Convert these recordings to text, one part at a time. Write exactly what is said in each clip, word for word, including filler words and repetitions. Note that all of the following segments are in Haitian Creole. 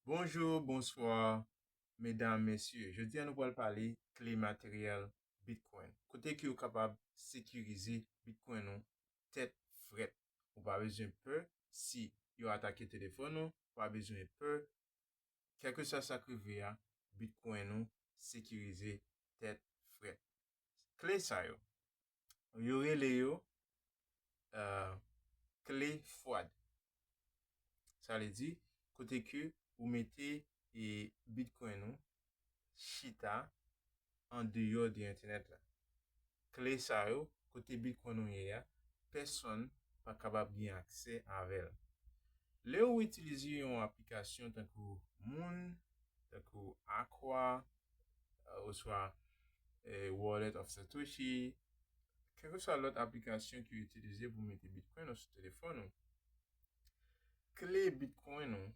Bonjou, bonswa, medam, mesye. Jodi a nou pral pale kle materyèl Bitcoin. Kote ke ou kapab sekirize Bitcoin ou tèt frèt. Ou pa bezwen pè si yo atake telefòn ou, ou pa bezwen pè. Kèlkeswa sa k rive a, Bitcoin ou sekirize tèt frèt. Kle sa yo, yo rele yo uh, kle fwad. Sa vle di, kote ke ou mete e Bitcoin ou chita an deyò de entènèt la. Kle sa yo, kote Bitcoin ou ye a, pèsonn pa kapab gen aksè avè l. Lè ou itilize yon aplikasyon tankou Muun, tankou Aqua, oswa Wallet of Satoshi, kèlkeswa lòt aplikasyon ki w itilize pou mete Bitcoin ou sou telefòn ou. Kle Bitcoin ou,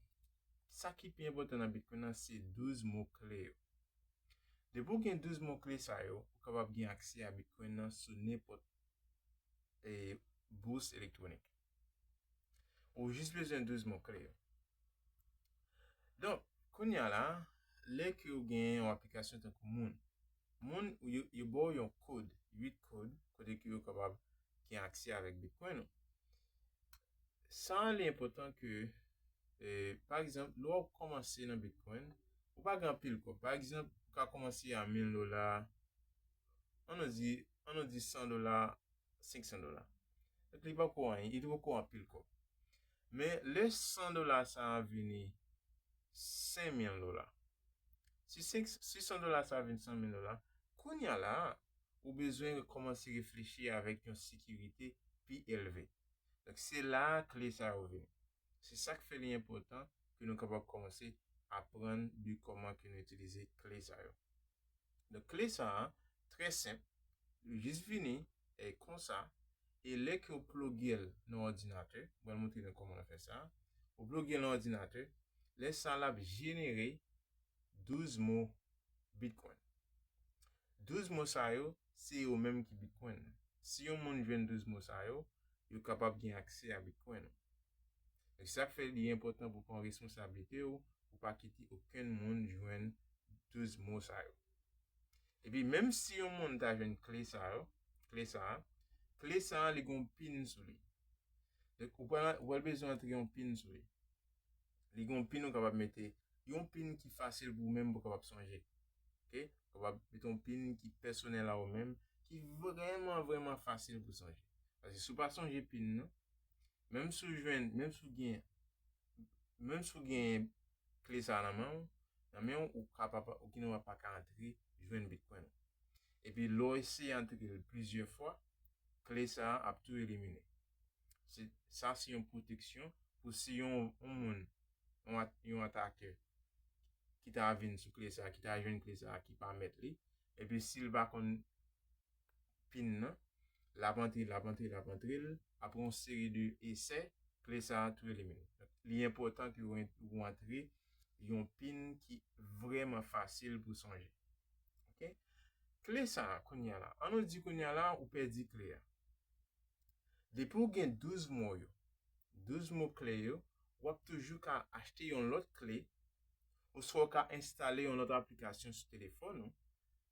sa ki pi enpòtan nan Bitcoin nan se douz mo kle yo. Depi w gen douz mo kle sa yo, ou kapab gen aksè a Bitcoin nan sou nenpòt e bous elektwonik. Ou jis bezwen douz mo kle yo. Donk, kounye a la, lè ke ou gen yon aplikasyon tankou Muun, Muun, yo, yo ba w yon kòd, uit kòd, kote ke yo kapab gen aksè avèk Bitcoin ou. Sa li enpòtan ke, e, pa egzanp, lè w ap kòmanse nan Bitcoin, ou pa gen anpil kòb. Pa egzanp, ou ka kòmanse a mil dola, ann nou di, ann nou di san dola, senk san dola. Donk, li poko anyen, li poko anpil kòb. Men, lè san dola sa a vini senk mil dola, si senk, si san dola sa a vin san mil dola, kounye a la, ou bezwen kòmanse reflechi avèk yon sekirite pi elve. Donk, se la a kle sa yo vini. Se sa k fè li enpòtan ke nou kapab kòmanse aprann de kòman ke nou itilize kle sa yo. Donk, kle sa a, trè senp, li jis vini e konsa, e lè ke w ploge l nan òdinatè, mwen montre nou kòman nou fè sa, ou ploge l nan òdinatè, lè sa l ap jenere douz mo Bitcoin. Douz mo sa yo, se yo menm ki Bitcoin. Si yon moun jwenn douz mo sa yo, yo kapab gen aksè a Bitcoin ou. Donk, sa k fè li enpòtan pou w pran responsablite w, pou w pa kite okenn moun jwenn douz mo sa yo. Epi, menm si yon moun ta jwenn kle sa yo, kle sa a, kle sa a, li gon pin sou li. Donk, ou pral, ou pral bezwen antre yon pin sou li. Li gon pin ou kapab mete, yon pin ki fasil pou ou menm pou w kapab sonje. Ok? Ou kapab mete yon pin ki pèsonèl a ou menm, ki vrèman, vrèman fasil pou sonje. Paske si w pa sonje pin nan, menm si w jwenn, menm si w gen, menm si w gen kle sa a nan men w, nan men w, ou kapab, ou genlè pa ka antre jwenn Bitcoin ou. Epi lè w eseye antre l plizyè fwa, kle sa a ap tou elimine. Se, sa se yon pwoteksyon pou si yon, yon moun, yon, at- yon atakè ki ta vin sou kle sa a, ki ta jwenn kle sa a, ki pa mèt li, epi si l pa konn pin nan, l ap antre, l ap antre, l ap antre l, apre yon seri de esè, kle sa a tou elimine. Donk, li enpòtan ke w, w antre yon pin ki vrèman fasil pou sonje. Ok? Kle sa a, kounye a la, ann nou di kounye a la, ou pèdi kle a. Depi w gen douz mo yo, douz mo kle yo, w ap toujou ka achte yon lòt kle, oswa w ka enstale yon lòt aplikasyon sou telefòn ou,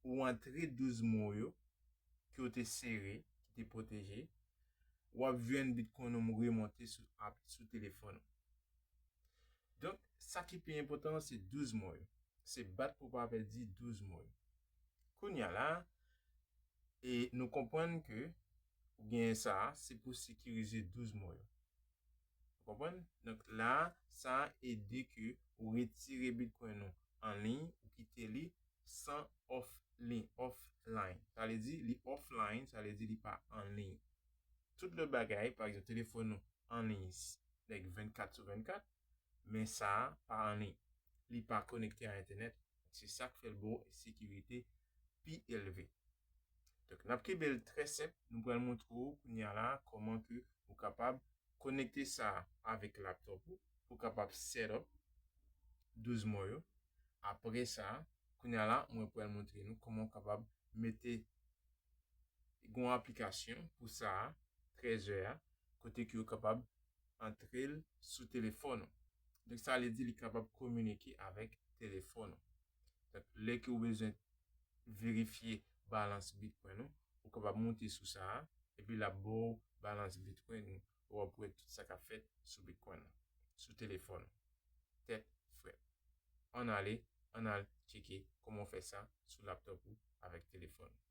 ou antre douz mo yo, ke w te sere, ki te pwoteje, w ap jwenn Bitcoin ou remonte sou, ap- sou telefòn ou. Donk, sa ki pi enpòtan an, se douz mo yo. Se bat pou w pa pèdi douz mo yo. Kounye a la, e nou konprann ke ou genyen sa a, se pou sekirize douz mo yo. Ou konprann? Donk, la, sa a ede ke ou retire Bitcoin ou an liy, ou kite li san off liy, offline. Sa vle di, li offline, sa vle di li pa an liy. Tout lòt bagay, pa egzanp, telefòn ou an liy, like vennkat sou vennkat, men sa a pa an liy. Li pa konekte a entènèt. Se sa k fè l ba w sekirite pi elve. Donk, n ap kenbe l trè senp. Nou pral montre w kounye a la kòman ke ou kapab konekte sa avèk laptop ou pou w kapab set up douz mo yo. Apre sa, kounye a la, mwen pral montre nou kòman w kapab mete yon aplikasyon pou sa a, Trezor a, kote ke w kapab antre l sou telefòn ou. Donk, sa vle di li kapab kominike avèk telefòn ou. Donk, lè ke ou bezwen verifye balans Bitcoin ou, ou kapab moute sou sa a, epi l ap ba w balans Bitcoin ou, w ap wè tout sa k ap fèt sou Bitcoin ou, sou telefòn ou. Tèt frèt. Ann ale, ann al tcheke kòman w fè sa sou laptop ou avèk telefòn ou.